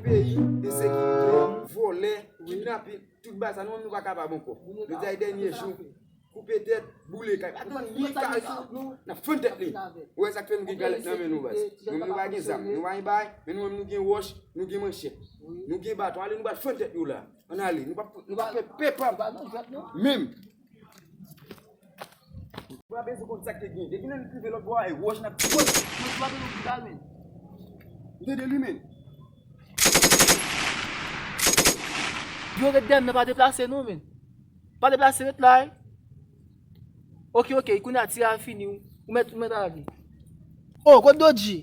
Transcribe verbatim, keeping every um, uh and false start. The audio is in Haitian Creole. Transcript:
Peyi, ensekirite, vòlè, kidnapin, tout bagay sa, nou menm nou pa kapab ankò. Nou di a dènye jou, koupe tèt, boule kay. Pa gen anyen ki ka rezoud nou, n ap fann tèt li. Ou wè sa k fè nou gen galèt nan men nou, baz. Nou menm nou pa gen zam, nou pa gen bagay, men nou menm nou gen wòch, nou gen manchèt. Nou gen baton, ale nou pral fann tèt yo la. Ann ale, nou p ap, nou p ap fè pèp ap menm. Ou pa bezwen konn sa k te gen. Depi lè n rive lòt bò a, e wòch n ap pran. Mwen pa bezwen pita, men. Ou tande li, men. Yo ret dèyè m nan, pa deplase non, men. Pa deplase, ret la, wi. Oke, oke, kounye a tire a fini, ou mèt, ou mèt ale. Oh, kot Dodji?